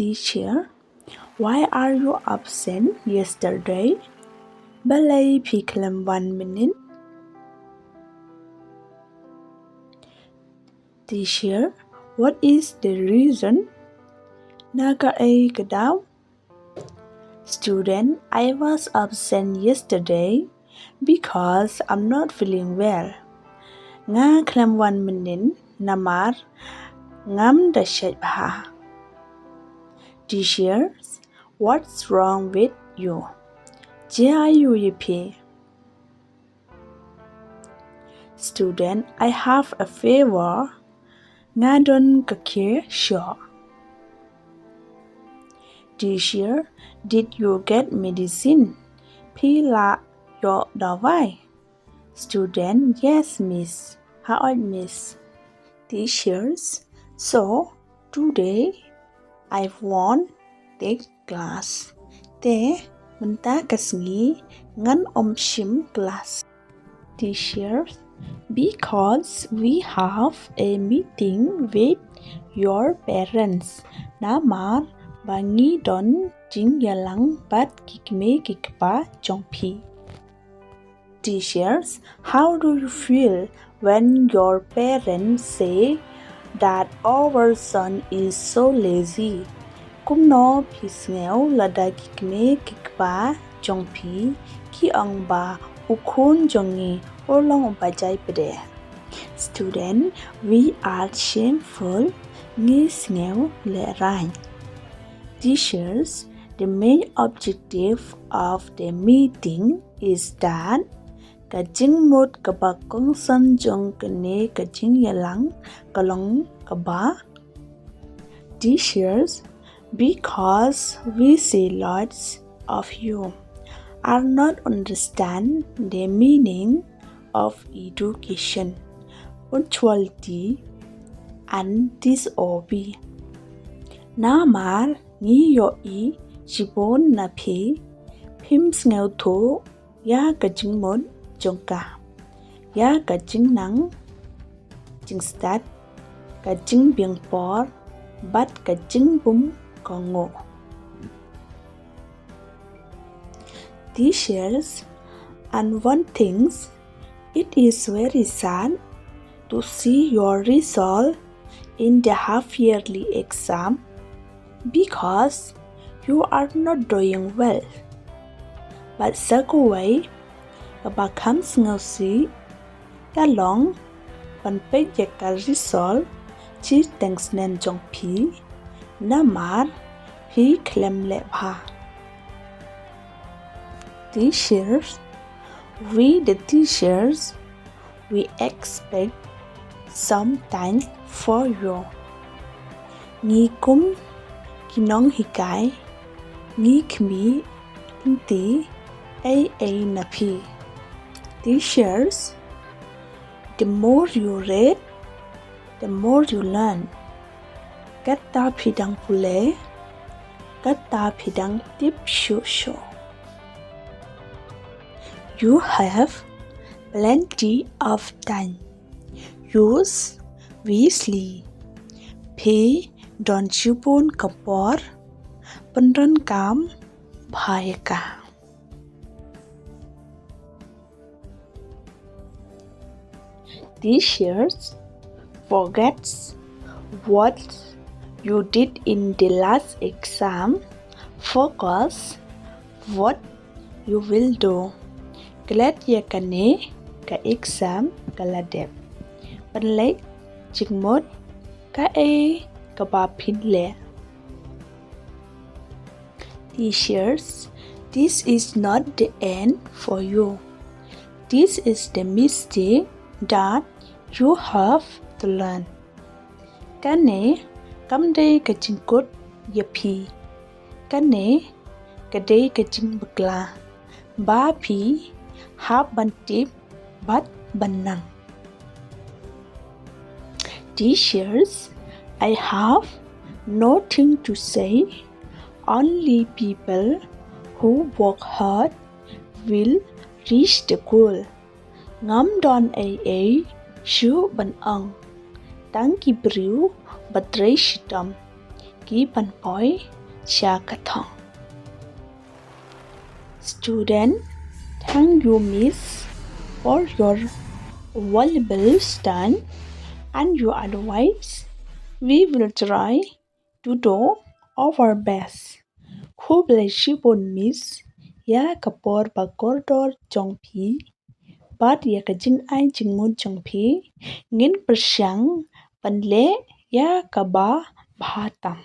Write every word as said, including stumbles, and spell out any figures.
Teacher, why are you absent yesterday? Balei phi khlem wan mynnin? Teacher, what is the reason? Na kaei ka daw? Student, I was absent yesterday because I'm not feeling well. Nga khlem wan mynnin namar ngam da shait bha. Teachers, what's wrong with you? Jia ïa phi? Student, I have a fever. Nga don ka kiew shoh. Teacher, did you get medicine? Phi la ïoh dawai? Student, yes, miss. Hooid, miss. Teachers, so today I won't take class. Te mynta ka sngi ngan ym shim class. Teachers, because we have a meeting with your parents. Namar ba ngi don jingïalang bad ki kmie ki kpa jong phi. Teachers, how do you feel when your parents say that our son is so lazy? Kumno phi sngew lada ki kmie ki kpa jong phi ki ong ba u khun jong ngi u long u ba jai pdeng? Student, we are shameful, ngi sngew lehraiñ. Teachers, the main objective of the meeting is that ka jingmut kaba kongsan jong kane ka jingïalang ka long kaba. Teachers, because we see lots of you are not understand the meaning of education, punctuality and this O B. Namar ngi ïohi shibun na phi phim sngewthuh ïa ka jingmut jong ka, ïa ka jingnang jingstad, ka jingbiang por bad ka jingbym kohnguh. Teachers, and one things, it is very sad to see your result in the half yearly exam because you are not doing well. Bad sa kawei kaba kham sngewsih ka long ban peit ïa ka result shi teng snem jong phi namar phi khlem leh bha. Teachers, we the teachers, we expect some time for you. Ngi kum ki nonghikai ngi khmih lynti ei ei na phi. Teachers, the more you read, the more you learn. Katta phi dang pule, katta phi dang tip shuh shuh. You have plenty of time. Use wisely. Phi don shibun ka por, pyndonkam bha ïa ka. Teachers, forget what you did in the last exam. Focus what you will do. Klet ïa kane ka exam ka la dep. Pynleit jingmut kaei kaba phin leh. Teachers, this is not the end for you. This is the mistake that you have to learn. Kane kam dei ka jingkut ïa phi. Kane ka dei ka jingbakla ba phi hap ban tip bad ban nang. Teachers, I have nothing to say. Only people who work hard will reach the goal. Ngam don ei ei shuh ban ong. Tang ki briew ba trei shitom phi ban poi sha ka thong. Student, thank you, Miss, for your valuable time and your advice. We will try to do our best. Khublei shibun, Miss, ïa ka por ba kordor jong phi bad ïa ka jingai jingmut jong phi. Ngin pyrshang ban leh ïa kaba bha tam.